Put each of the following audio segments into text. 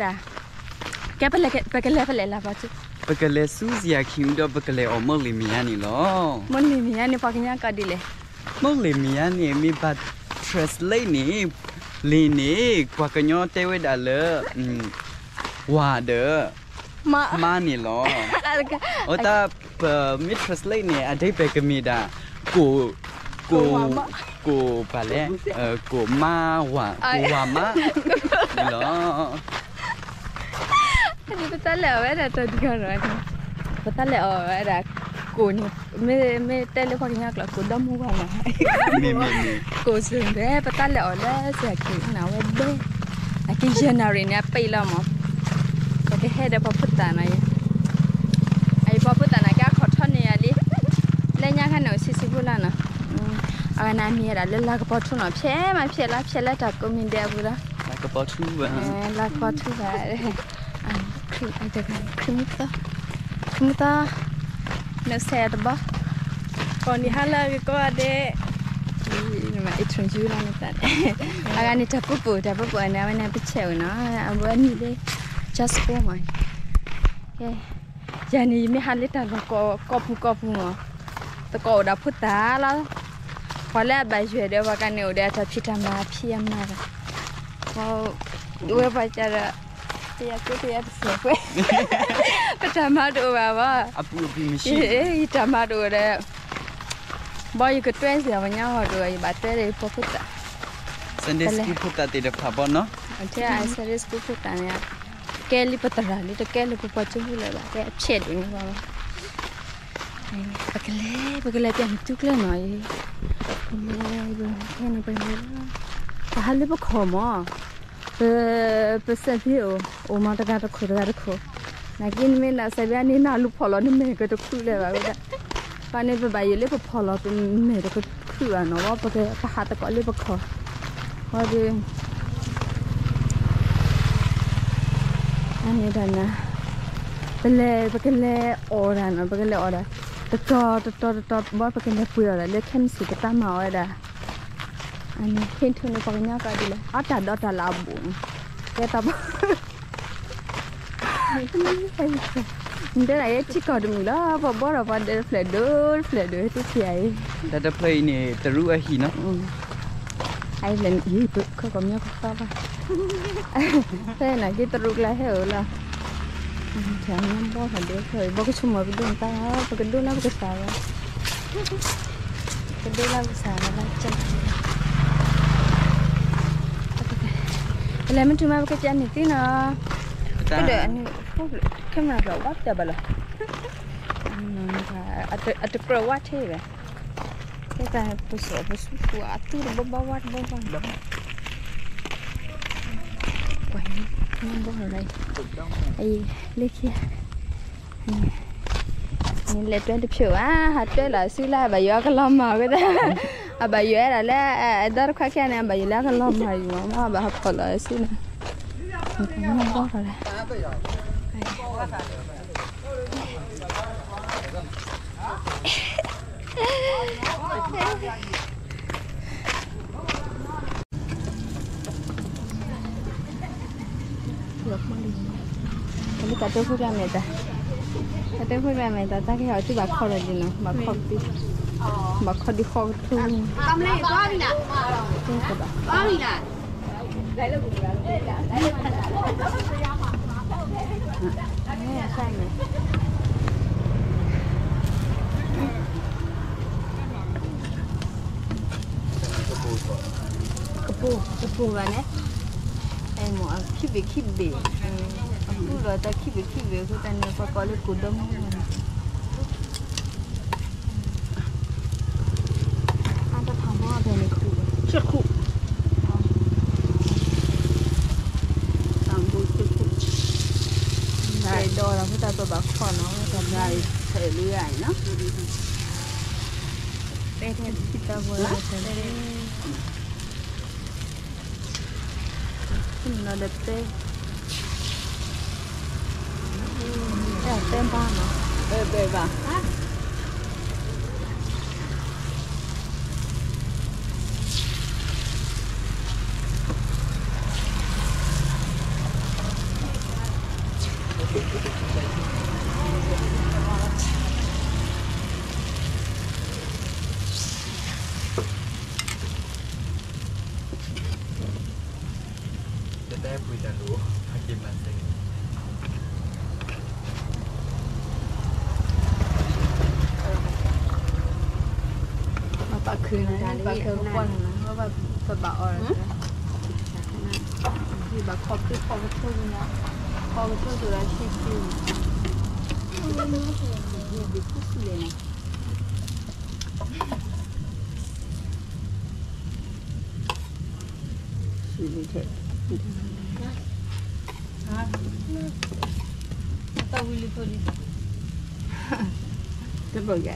ဒၣ်, ကဲပလဲၤ ပကလဲၤ ပလဲၤလၢပှၤက, ပကလဲၤဆူစယၤခံဒီး ပကလဲၤအီၣ်မုၢ်လ့ၣ်မံၤညါန့ၣ်လီၤ. မုၢ်လ့ၣ်မံၤညါန့ၣ် ပှၤကညီကိးဒ်လဲၣ်. မုၢ်လ့ၣ်မံၤညါန့ၣ် မ့ၢ်ဘၣ် translate န့ၣ်, လ့ၣ်န့ၣ် ပှၤကညီတဲဝဲဒၣ်လၢ ဝၤဒီး မါန့ၣ်လီၤ. အတၢ် ပမ့ၢ် translate န့ၣ် အဓိပ္ပာယ်ကမ့ၢ်ဒၣ် ကိၣ်, ကိၣ်, ကိၣ်ပလဲၣ်, ကိၣ်မါဝၤ, ကိၣ်ဝၤမါန့ၣ်လီၤ. ပတၢ်လဲၤအီၣ်ဝဲဒၣ်တၢ်ဒ်ဂီၢ်ဒီး, ပတၢ်လဲၤအီၣ်ဝဲဒၣ် ကိၣ်န့ၣ်, မ့ၢ်တဲလၢပှၤကညီကျိာ် ကိၣ်ဒီမါဝၤမး, ကိၣ်စ့ၢ်န့ၣ် ပတၢ်လဲၤအီၣ်လၢစ့ၢ်ကီးန့ၣ် အဝဲဒၣ် အက့ January န့ၣ် အပ့ၢ်လီၤမး, ပကဟဲဒီးပှၤဖိသၣ်နီၤ, အအံၤပှၤဖိသၣ်န့ၣ် ကဲအခီၣ်ထီၣ်န့ၢ်ယၤလံ, လၢညါခါန့ၣ် အိၣ်ဆံးဆံးဖိလီၤနီၤ, အဝဲန့ၣ်မံၤဝဲဒၣ်လၢလၤကပီၤထူနီၤ, ဖျဲးမးဖျဲးလီၤ ဖျဲးလၢတၢ်ကိးမံၤဒဲးအပူၤလီၤ, လၤကပီၤထူဘၣ်, ခရံာ်မုၢ်သီ, ခရံာ်မုၢ်သီ, နဆဲးတဘီ, ကိးနံၤဟါလၢအဂ့ၤကိးဂၤဒဲး, အံၤထူယူလီၤနသး, အဂၤန့ၣ်တၢ်ပူၤပူၤ တၢ်ပူၤပူၤန့ၣ် အဝဲန့ၣ်ပဆဲးဝဲနီၤ, အဝဲန့ၣ်လၢ just go မး, ယၤန့ၣ် ယမ့ၢ်ဟးလၢတၢ်လီၢ်ကိးပူၤကိးပူၤမး, သကိးအိၣ်ဒီးဖိသၣ်လီၤ, ပှၤလၢအဘၣ်ယွၤဒီးပှၤကန့ၣ်အိၣ်ဒီးအတၢ်ဖံးတၢ်မၤဖံးအမၤဘၣ်, ဝဲပှၤကဒီး, ပယၤကဲပယၤတစဲးကွဲ, ပတၢ်မၤတအိၣ်ဘၣ်ဘၣ်, ယတၢ်မၤတအိၣ်ဒီး, ဘီယကတွဲစ့ၢ်ကီးပှၤကညီဂီၢ်တအိၣ် ယဘၣ်တွဲဒီးယပှၤဖိသၣ်, Sunday school ဖိသၣ်သ့ၣ်တဖၣ်ဘီနီၤ, ထဲ Sunday school ဖိသၣ်န့ၣ်, ကဲလံပသရၣ်လံ တကဲလၢပပှၤကၠိဖိလၢၤဘၣ် ကဲအဖျဲးဒိၣ်န့ၣ်ဘၣ်, ပကလဲၤ ပကလဲၤပျၢ်န့ၣ်တူၢ်ကျဲနီၤအံၤ, ပလဲၤ, ပဟဲန့ၣ်ပလဲၤ, ပဟးလၢပခီၣ်မး, ပ, ပစဲးဖံးအိၣ်, အိၣ်မးတဂၤတခိၣ်တဂၤတခိၣ်, နာ်က့နမ့ၢ်နစဲးဖံးန့ၣ် နလူၤဖီၣ်လီၤနမဲာ်ကတခုၣ်လၢၤဘၣ်ဝဲဒၣ်, ပှၤန့ၣ်ပဘၣ်ယိၣ်လၢပဖီၣ်လီၤပမဲာ်တခုၣ်ဘၣ်နီၤ, ပကဟးသကိးလၢပခီၣ်, ဝဲဒၣ် အန့ၣ်ဒၣ်နၤ, ပလဲၤ ပကလဲၤအီၣ်တၢ်နီၤ ပကလဲၤအီၣ်ဒၣ်, တတီၤတတီၤတတီၤဘီ ပကလဲၤပှ့ၤအီၣ်ဒၣ်လၢခဲမုၢ်ဆ့ၣ်ပတၢ်မၤအီၣ်ဝဲဒၣ်, အန့ၣ် ဟ့ၣ်ထူန့ၣ် ပှၤကညီကီးဒ်လဲၣ် အတၢ်ဒီးတၢ်လၢအဘူးန့ၣ်, ကဲတၢ်ဘီ တဲဒၣ်ယဲထံကီၢ်တမုာ်လီၤ ပှၤဘီဒီးပှၤဒဲးတဖျၢၣ်ဒိၣ်တဖျၢၣ်ဒိၣ် ဟဲသ့ၣ်ခံဂၤအံၤ, တၢ်တဖျၢၣ်အံၤန့ၣ် တရူးအဟံၣ်နီၤ, အံၤလၢယံၤပခီၣ်ကီၢ်မီၢ်ကသီဘၣ်, ဖဲနာ်က့တရူးကျါဟဲအိၣ်လီၤ, ဘီထီၣ်ဒဲးဖျၢၣ်အံၤ ဘီကဆိကမိၣ်ပဒိၣ်နတၢ်လီၤ ပကဒိလၢပကစၢ်ဝဲ, ပကဒိလၢပကစၢ်ဝဲလၢကဲ ပလဲၤမ့ၢ်တုၤမး ပကပျၢ်န့ၢ်သ့နီၤ, ဒီးအန့ၣ် camera ဘၣ်ဝါတဲဘၣ်လီၤ, အတကြၢးဝါထဲဘၣ်, ကဲတၢ်ပစိာ်ပဆူၣ်အသူတဘီဘီဝါတဘီဘီလီၤ, ကွၢ်န့ၣ် ဘီလီၤ, အံၤ လၢခံ နလဲၤတွဲတဖျၢၣ်ဘၣ် ဟးတွဲလီၤစုလၢအဘၣ်ယိၣ်အကလီၤမၢ်ဝဲဒၣ်, အဘၣ်ယိၣ်ဝဲဒၣ်လၢ အဒီတခွါခဲန့ၣ် အဘၣ်ယိၣ်လၢအကလီၤမၢ်ယိၣ်မး မ့ၢ်အဘၣ်ဟးဖီၣ်လီၤစုန့ၣ်, ဘီဃီလၢ လၢကတိၤဖိကျါမဲာ်တၢ်, ကတိၤဖိကျါမဲာ်တၢ် တၢ်ကဟဲအီၤတုၤဘၣ်ခီလီၤဒ်နီၤ ဘၣ်ခီကသံ, ဘၣ်ခီဒ်ဃီကထူ, ကဘၣ် ကပိာ် ကပိာ်ဘၣ်န့ၣ်, အဲၣ်မိၢ်အခံဘ့ၣ်ခံဘ့ၣ်, အပုၢ်ဒီးတၢ်ခံဘ့ၣ်ခံဘ့ၣ် အဃိတၢ်န့ၣ် ပှၤကိးလၢကိၣ်ဒီမါဝၤန့ၣ်, အတၢ်ဖးဘီအဘဲန့ၣ်ခူၣ်, ဆ့ခူၣ်, တၢ်ဘိဆ့ခူၣ်, တဲဒီးလီၤ အဃိတၢ်ပဘၣ်ခီနီၤ တၢ်ဘၣ်အံၤ ဖဲလံဧါနီၤ, တဲထဲတသံတၢ်ဘိလီၤ တဲ နီၤဒီးတဲ, တဲဘၣ်နီၤ, တဲဘၣ်, တဲဘၣ် တတဲပှ့ၤတၢ်လူၤ ဟဲက့ၤမၤစၢၤ ပာ်ခုးနၤ ပာ်ခုးနၤ ပဘၣ်အီၣ် ဘၣ်ခီဖျိဖီကထိနၤ ဖီကထိကလၢဆံဆံ တဘၣ်ယၤ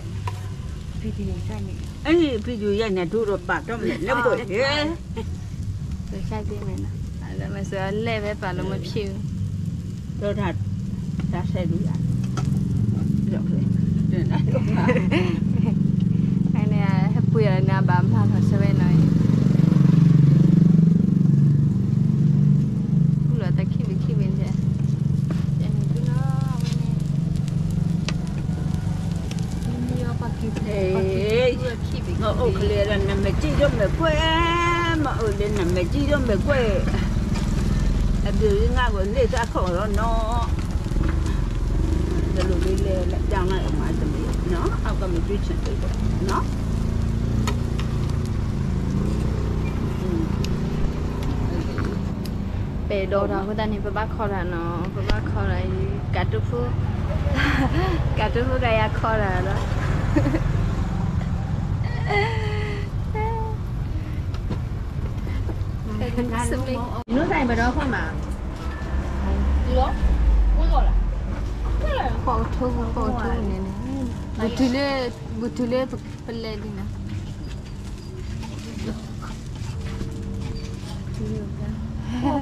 အ့ video ယၤန့ၣ် ဒိၣ်ဒီးပာ်တီၢ်မ့ၢ်လၢပှဲၤ ပစၢ်သ့ၣ်မ့ၢ်နီၤ အလၢမ့ၢ်စၢၤလဲၣ်ဝဲပာ်လီၤမ့ၢ်ဖျ့ ဒီးတၢ်ဆဲးဒုးယၤ န့ၣ် ဟဲပှ့ၤအီၤန့ၣ် အဘၣ်မၤလီၤဆၢဝဲနီၤ ပူလီၤတၢ်ခံဘ့ၣ်ခံဘ့ၣ်န့ၣ် မ့ၢ်အိၣ်ဖဲလဲၣ်ဒီး နမဲာ်ကံၣ်ဒိၣ်မဲာ်ကွဲၢ်, မ့ၢ်အိၣ်လၢနမဲာ်ကံၣ်ဒိၣ်မဲာ်ကွဲၢ်, အဒုးငါဝဲန့ၢ်တၢ်ခိၣ်လီၤနီၤ, တလိၣ်လၢလဲၤလၢတၢ်မၤတမံၤနီၤ, အကမၤဒွံဆၢၣ်တၢ်နီၤ. ပဲၢ်ဒီးတၢ်အဃိသတးန့ၣ် ပဘၣ်ခီတၢ်နီၤ, ပဘၣ်ခီတၢ်အံၤ ကးတိၢ်ဖိ, ကးတိၢ်ဖိကယၤခီတၢ်ဒီး နုၤသးအံၤပဒီဖီမး, ဖီကထိ, ဖီကထိန့ၣ်န့ၣ်, ဘူးတုၤလၢ, ဘူးတုၤလၢပလဲၤဒ်န့ၣ် ခ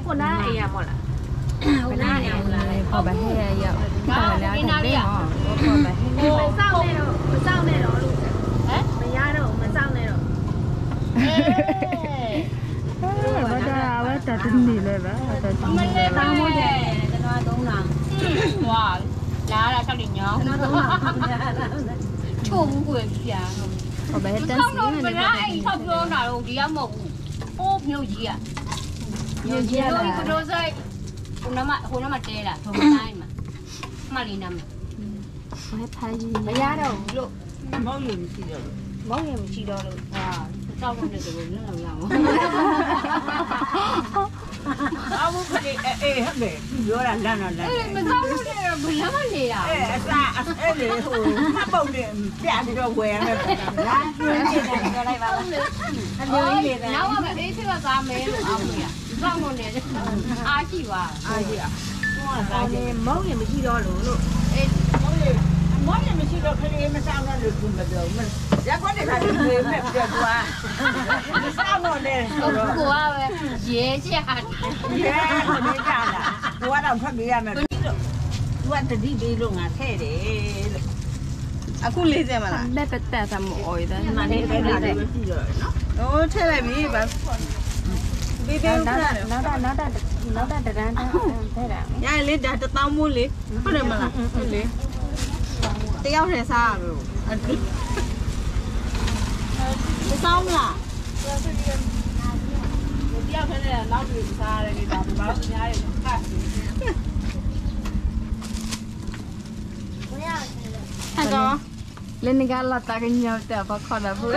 ိၣ်နၢ်အံၤမ့ၢ်လၢ, ခိၣ်နၢ်အံၤမ့ၢ်လၢ, ပဘၣ်ဟဲယၤ, ပဘၣ်ဟဲ, ပဘၣ်ဟဲ, မ့ၢ်ယါဒီးမ့ၢ်စၢ်န့ၣ်ဒီး, အဝဲတၢ်တနံၤလၢၤဘၣ်, တၢ်တနံၤလၢၤဘၣ်, ဆိ�ကမိၣ်ကွၢ်ဖျါ, ပနၢ်အံၤထီၣ်ပျိနၤဒီး ဒ်အမိၢ်ပူၤ, အိၣ်ပညိၣ်ယံၤဧါ, ယံၤဧါ, ဟိနမ့ၢ်တဲဒၣ်, မၤလံနၤမး, မၤလံနၤမး, မၤဟဲဖးယံၤန့ၣ်, မၤဟဲမစံးဒီး, မစံးဒီးလၢ, မစံးဒီးလၢ, အဝဲဖဲန့ၣ်, အဲ, အဲ, ဟဲမ့ၢ်, ယိၤဒၣ်လၢနီၤလၢ, မစံးဒီးလၢ, ဘၣ်လၢမၤန့ၣ်ဧါ, အဲ, အသး, အဲန့ၣ်, ဟိ, မၤဘၣ်န့ၣ်, ပျဲဒီးဝဲ, အန့ၣ်, နဝဲမ့ၢ်သ့ၣ်ဘၣ်သးမ့ၢ်လီၤ, အမ့ၢ်ဧါ, မစံးဒီးန့ၣ်, အါကံၢ်ဘၣ်, အါကံၢ်ဧါ, မၤဟဲမစံးဒီးလၢ, မၤဟဲမစံးဒီး ခဲန့ၣ်မစးနီၤလၢပူၤမ့ၢ်ဒီး, ယကွၢ်န့ၣ်ခါန့ၣ် မ့ၢ်ပျဲကွၢ်, မစးနီၤလဲၣ်, ကိးဝဲ, ယဲၢ်ကၢ်, ယဲၢ်ကၢ်, ကိးဝဲဒီးဖဲမ့ၢ်ယါမ့ၢ်, ဝဲတဒံၣ်ဘ့ၣ်လိာ်ငါထဲဒၣ်, အကူၣ်လ့ၤစဲမးလၢ, မ့ၢ်ပတၢ်သးမ့ၢ်အီၤအံၤ, အိၣ်ထဲလဲၣ်မ့ၢ်ဘၣ်, ဘ့ၣ်ဘ့ၣ်, နီၢ်တၢ်တရၣ်, နီၢ်တၢ်တရၣ်, ယၤလၢဒၣ်တသးမိၢ်လံ, ဖဲန့ၣ်မးလၢ, တယောက်ထဲစား, တသးမးလၢ လၢနကလီၤသးကညီၤတၢ် ပှၤခီၣ်တၢ်ဖိ,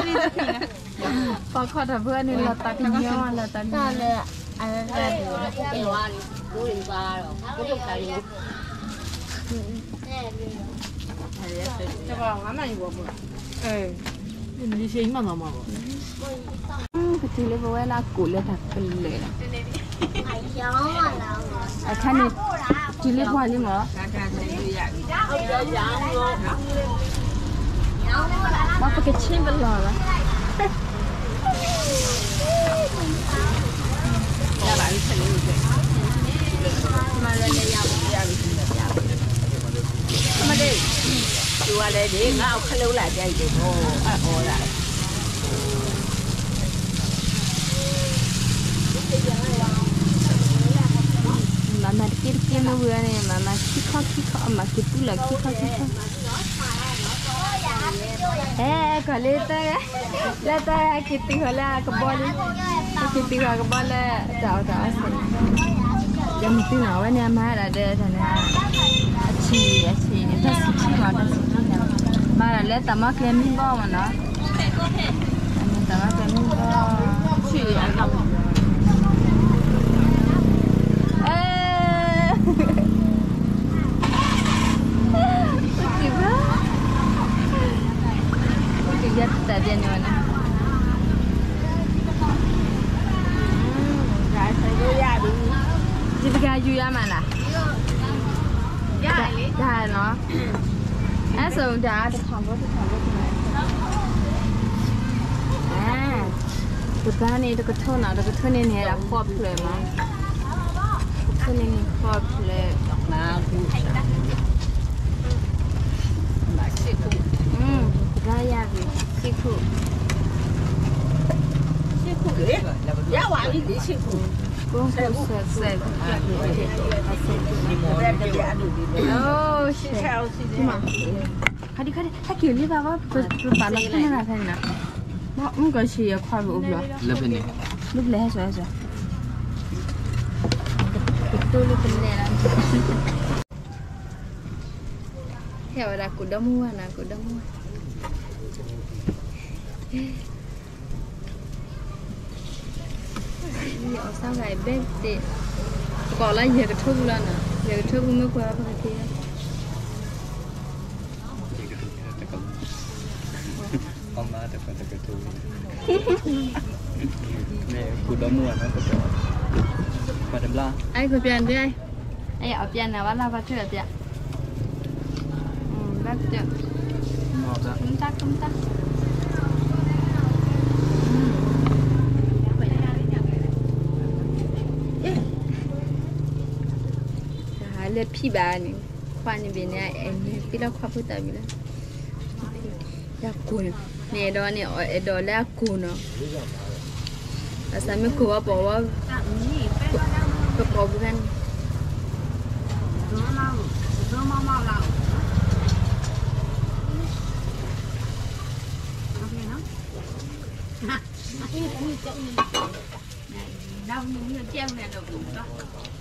ပှၤခီၣ်တၢ်ဖိန့ၣ် လီၤသးကညီၤ လီၤသးကညီၤ, ကတုၤလၢပဝဲလၢအကိးလၢတၢ်ကလဲၤလီၤ, အခါန့ၣ်, တုၤလၢပှၤလံမး, ပှၤပကဆ့ပလီၢ်လီၤ, မၤလၢလဲၤယၤ, မ့ၢ်, တုၤဝဲလဲၣ်န့ၣ် ငါအီၣ်ခဲလၢာ်လၢအတဲအံၤတဘီအီၣ်လၢ မၤမၤတက့ၢ်တက့ၢ်မ့ၢ်ဝံၤန့ၣ် မၤမၤခံခီခံခီ မၤက့ၤပုၢ်လီၤခံခီခံခီ. ဟဲ ကီၤလၢတၢ်ဂၤ လၢတၢ်ဂၤက့ၤတုၤဃီၤလၢအကဘီလံ, က့ၤတုၤဃီၤကဘီလၢ တၢ်အီၣ်တၢ်အီစ့ၢ်, ဒီးမ့ၢ်သုနီၤ အဝဲန့ၣ်အမၤဒၣ်ဒီးတၢ်န့ၣ် အဆံးအဆံးန့ၣ် တၢ်ဆံးခံမး တၢ်ဆံးခံန့ၣ် မၤဒၣ်လၢတၢ်မီကျဲမံဘီမးနီၤ. တၢ်မီကျဲမံဘီ ဆံး အိၣ်ဘၣ်, အိၣ်တ့ၢ်ယၤတၢ်ဒ်န့ၣ်ဝဲန့ၣ်, ယတဂၤယူၤယၤမးနၤ, ယၤနီၤ, အဲၣ်ဆိဒၣ်တထီၣ်ဘိတထီၣ်ဘိ, တဘၣ်န့ၣ်တကထိနီၤ, တကထိန့ၣ်န့ၣ် အဃီဖျၢၣ်မး, တကထိန့ၣ်န့ၣ်ဃီဖျၢၣ်, တဘၣ်ယၤဂ့ၤ, ဆံခိၣ်, ဆံခိၣ်, ယၤဝဲန့ၣ်ဆံခိၣ်, ကိးခိၣ်စဲးစဲး, ခါဒံခါဒံ ဟဲက့ၤလံဘၣ်ဘၣ်, ပပာ်လီၤဖဲန့ၣ်လီၤဖဲန့ၣ်နီၤ, မ့ၢ်ကဆံးယခွါကအိၣ်ဘျီ, လၢဖဲန့ၣ်, လၢဖဲဟဲစိာ်ဟဲစိာ်, ကတိၤလၢပလဲၤလီၤ, ဟဲဝဲဒၣ်ကိးဒီမါဝၤနီၤ, ကိးဒီမါဝၤ အီၣ်ဆၣ်ဂၤအံၤဘဲသ့, ပကိးလၢယဲၢ်ကထိပူၤလီၤနီၤ, ယဲၢ်ကထိပူၤမ့ၢ်ကွၢ်ပကက့ၤလီၤ, အီၣ်မးတကထိ, မ့ၢ်ကိးဒီမါဝၤနီၤ, ပတဘျီ, အဲၣ်ခိးပျဲနၤဒုး, အဲၣ်အီၣ်ပျဲနၤဝဲလၢ်ဘၣ်ထွဲအီၣ်ပျဲ, ဘၣ်ပျဲ, မတၤကမတၤ လၢဖံဘၣ်န့ၣ်, ခွါန့ၣ်ဘၣ်န့ၣ် အဲၣ်န့ၣ်သ့လီၤခွါဖိတၢ်ဘံၣ်လၢ, ယၤကိၢ်န့ၣ်, နအဲၣ်ဒိးန့ၣ် အဲၣ်ဒိးလၢအကိၢ်နီၤ, ဘၣ်ဆၣ်မ့ၢ်ကိၢ်ဝဲပိာ်ဝဲ, ပကိးပူၤဖဲန့ၣ်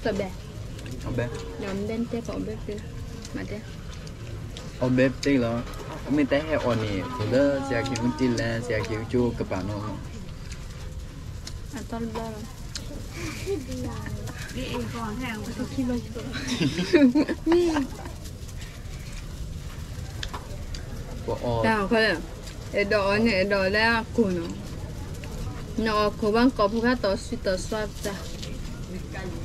တဘဲ, အဘဲ, ဒီးမ့ၢ်တဲပအီၣ်ဘဲသ့, မၤတဲ, အီၣ်ဘဲသ့လီၤ, မ့ၢ်တဟဲအီၣ်န့ၣ် အိၣ်လၢစယၤက့ၤမူတ့ၢ်လဲၣ် စယၤက့ၤမူကၠိကပၤနီၤ, အတီတဘျီလီၤ, ပအီၣ်, တၢ်အီၣ်ခဲလၢာ်, အဲၣ်ဒိးအီၣ်န့ၣ် အဲၣ်ဒိးလၢအကိၢ်နီၤ, နအီၣ်ကိၢ်ဘၣ်ကိးဖိခါတီၤဆံတီၤစွါတၢ်, မ့ၢ်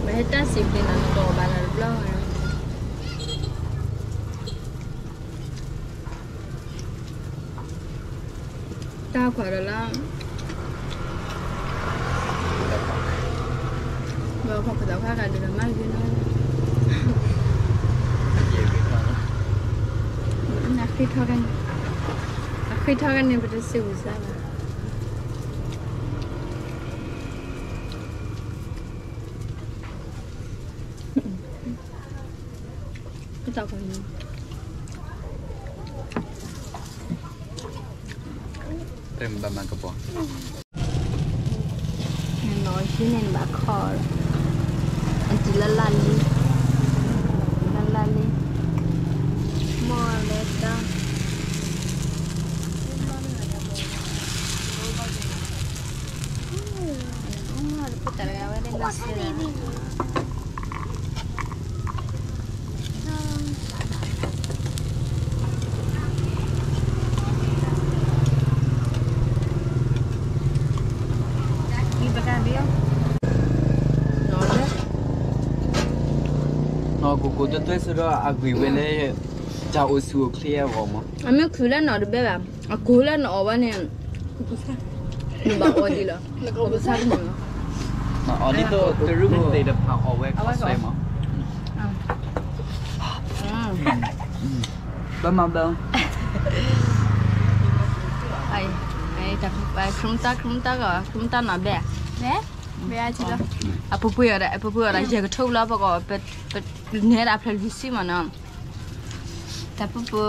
ဟဲတၢ်စံးပျ့ၤနၤ နကအီၣ်ဘၣ်နၤတဘျီ, တၢ်ကွၢ်ဒီးလၢ, ဒီးပှၤပသးခွါဂၤဒုးဒီးမၤဂ့ၤနီၤ, အဃ့ထီၣ်ကန့ၣ်, အဃ့ထီၣ်ကန့ၣ် ပတစံးဝံၤစါဘၣ်. တၢ်ကွၢ်န့ၣ်, တမၤကပီၤ, နနီၢ်ဟံးန့ၣ်နဘၣ်ခီ, အတုၤလၢလၢ်လံ, လၢလၢ်လံ, မီၢ်လၢတၢ် နီၢ်ကိၢ်ကိၢ် တသွဲၣ်ဆိဒီးအဂ့ၢ်ဝဲလၢ တၢ်အိၣ်ဆူၣ်အိၣ်ချ့အဂီၢ်မး, အမ့ၢ်ခုၣ်လၢနီၢ်တဘဲဘၣ်, အကိၢ်လၢနအီၣ်ဝဲန့ၣ်, နဘၣ်အီၣ်ဒံးလီၤ, ကပစါတမုာ်လီၤ, အီၣ်ဒ်သိးတရူးကသ့ၣ်တဖၣ်အီၣ်ဝဲကီးစဲမး, ဘၣ်မၤဘၣ်, အ ခရူၣ်မတၢ် ခရူၣ်မတၢ်ဂီၤ ခရူၣ်မတၢ်နီၤဘဲၣ်, အပူၤပှ့ၤအီၤဒီး အပူၤပှ့ၤအီၤဒီးယဲၢ်ကထိဘျီ ပက နဲဒၣ်ဖျၢၣ်လွံၢ်ဆံမးနီၤ, တၢ်ပူၤပူၤ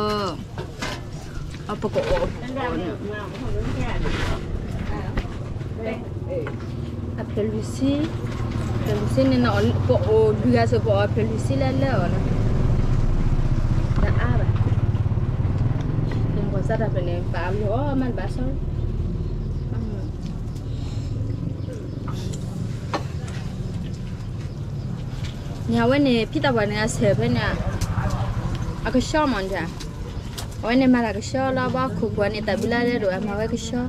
အပကအိၣ် အဖျၢၣ်လွံၢ်ဆံ, ဖျၢၣ်လွံၢ်ဆံန့ၣ် ပအိၣ်လွံၢ်ဂၤဆိ ပအီၣ်ဖျၢၣ်လွံၢ်ဆံလၢလၢအီၤလီၤ, တအါဘၣ်, ပစၢ်တၢ်ဖျၢၣ်န့ၣ် ပအလီၤမးတဘၣ်ဆိ န့ၣ် အဝဲန့ၣ် ဖံသးပှၢ်န့ၣ် အဆဲးဖဲန့ၣ် အကဆှီမးန့ၣ်, အဝဲန့ၣ်မၤတၢ်ကဆှီလီၤ ဘၣ်ခိၣ်ကွၢ်န့ၣ် တၢ်ဘုလါလဲဒိၣ် အမၤဝဲကဆှီ,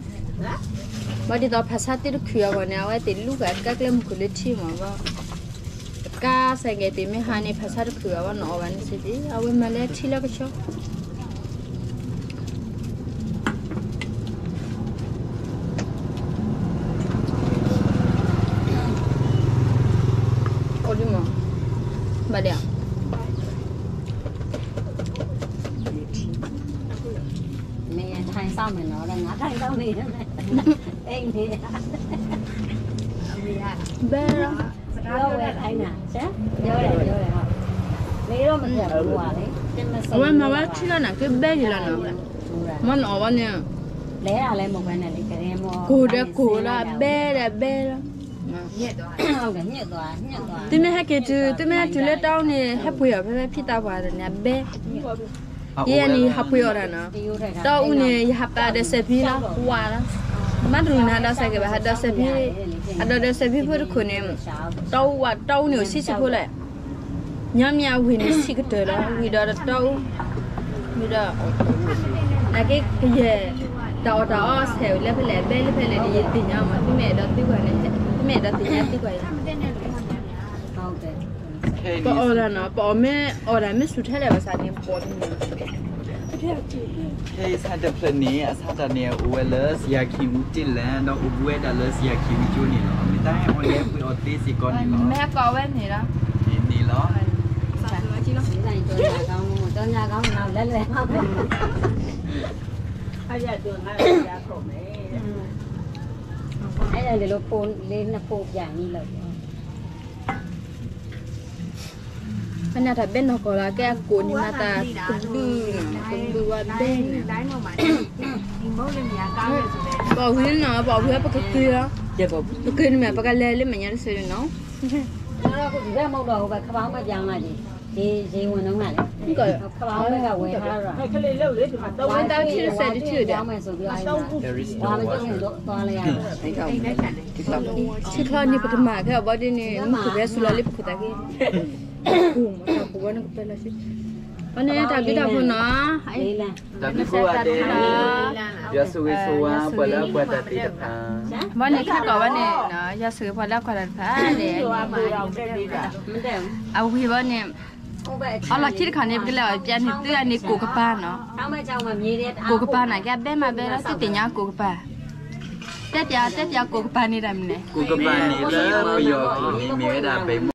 ဘၣ်ဒ်သိးဖးဆါသ့တခုအဂီၢ်န့ၣ် အဝဲသ့ၣ်လူၤဃာ်ကဲကျဲမုၢ်ခိၣ်လၢထံမးဘၣ်, ကါစဲးကဲးသ့ၣ်မ့ၢ်ဟါန့ၣ် ဖးဆါတခုအဂီၢ် နအီၣ်ဘၣ်န့ၣ်စ့ၢ်ကီး အဝဲမၤလၢထံလၢကဆှီ အိၣ်ဒံးမး, ဘၣ်ဒဲး, မ့ၢ်ထၢၣ်သီၣ်မ့ၢ်နီၤ ဒီးငါထၢၣ်သီၣ်မ့ၢ်, အဲၣ်န့ၣ်, ဘဲလီၤ, ဝဲ, အဝဲမၤဝဲထံလီၤနၤ ကဘဲယံၤလီၤနီၤ, မ့ၢ်နအီၣ်ဘၣ်န့ၣ်, ကိၢ်ဒီးကိၢ်လီၤ အဘဲဒီးအဘဲလီၤ, သုမ့ၢ်ဟဲက့ၤတုၤ သုမ့ၢ်ဟဲတုၤလၢတၢ်အိၣ်န့ၣ် ဟဲပှ့ၤအီၤဖဲဖဲဖံသးပှၢ်န့ၣ် အဘဲ, ယဲန့ၣ် ယဟးပှ့ၤအီၤတၢ်နီၤ, တၢ်အိၣ်န့ၣ် ယဟးပာ်ဒီးစဲးဖံလီၤ ဝါလီၤ, မ့ၢ်တရူးန့ၣ် ဟးဒီးစဲးကဲးဘၣ် ဟးဒီးစဲးဖံ, ဟးဒီးဒီးစဲးဖံဖိတခိၣ်န့ၣ်, တၢ်အိၣ်ဝါ တၢ်အိၣ်န့ၣ်အိၣ်ဆံးဆံးဖိလဲၣ်, ညီမ့ၢ်အဝံၤန့ၣ် ဆံးကတၢၢ်လီၤ ဝံၤဒီးတၢ်အိၣ်, ဝံၤဒီး, နာ်က့ကယဲၢ်, တၢ်အီၣ်တၢ်အီဆဲးဝဲလၢဖဲလဲၣ် ဘဲလၢဖဲလဲၣ်န့ၣ် ယသ့ၣ်ညါမး သုမ့ၢ်အဲၣ်ဒိးသံကွၢ်န့ၣ်, သုမ့ၢ်အဲၣ်ဒိးသ့ၣ်ညါသံကွၢ်ယၤ ပအီၣ်တၢ်နီၤ ပအီၣ်မ့ၢ်အီၣ်တၢ်မ့ၢ်ဆူၣ်ထဲလဲၣ် ဘၣ်ဆၣ်န့ၣ် ပအီၣ်တၢ်န့ၣ်, ခဲအံၤဆၣ်တဖျၢၣ်န့ၣ် အဆၣ်တၢ်န့ၣ် အိၣ်ဝဲလၢစယၤခံဝံတ့ၢ်လဲၣ် ဒီးအိၣ်ဘှံးဝဲဒၣ်လၢစယၤခံဝံကၠိန့ၣ်လီၤ. မ့ၢ်တၢ်ဟဲအီၣ်လဲၤပှ့ၤအီၣ်သ့စ့ၢ်ကီးန့ၣ်လီၤ. မ့ၢ်ဟဲကိးဝဲန့ၣ်လီၤ. န့ၣ်လီၤ. ဖဲန့ၣ်တၢ်ဘဲနီၢ်ကီၢ်လီၤ ကဲအကိးန့ၣ်မၤတၢ်ကဘုၣ်, ကဘုၣ်ဝဲဘဲန့ၣ်, ပအီၣ်ဝံၤနီၤ ပအီၣ်ဝံၤပကက့ၤလီၤ, ပက့ၤန့ၣ်မ့ၢ် ပကလဲၤလၢမဲာ်ညါတစုန့ၣ်နီၤ, ဝဲတၢ်ထံတစဲးတထံၣ်ဒီး ထံချီန့ၣ် ပတမၤခဲအီၤဘၣ်ဒ်န့ၣ် မုၢ်ခိၣ်ကဟဲဆူလီၤလၢပခိၣ်သးက့, ပှၤန့ၣ်တၢ်ဘျုးတၢ်ဖှိၣ်နီၤ, တၢ်ဘျုးဖှိၣ်အါဒဲး, ယွၤဆိၣ်ဂ့ၤဆိၣ်ဝါပှၤလၢအကွၢ်တၢ်သ့ၣ်တဖၣ်, ဘၣ်န့ၣ်ခါကီးဘၣ်န့ၣ်, ယွၤဆိၣ်ဂ့ၤပှၤလၢအကွၢ်တၢ်တဖၣ်ဒဲး, အဝံၤဘၣ်န့ၣ်, အလီၢ်ခံတခါန့ၣ် ပကလဲၤအီၤပျဲန့ၣ် သုအန့ၣ်ကိးကပၤနီၤ, ကိးကပၤနာ်က့ အဘဲမးဘဲလီၤ သုသ့ၣ်ညါကိးကပၤ, တဲပျး တဲပျးကိးကပၤန့ၣ်တၢ်မနုၤလဲၣ်, ကိးကပၤန့ၣ်လၢပယီၤအကျိာ်န့ၣ် မ့ၢ်ဝဲဒၣ်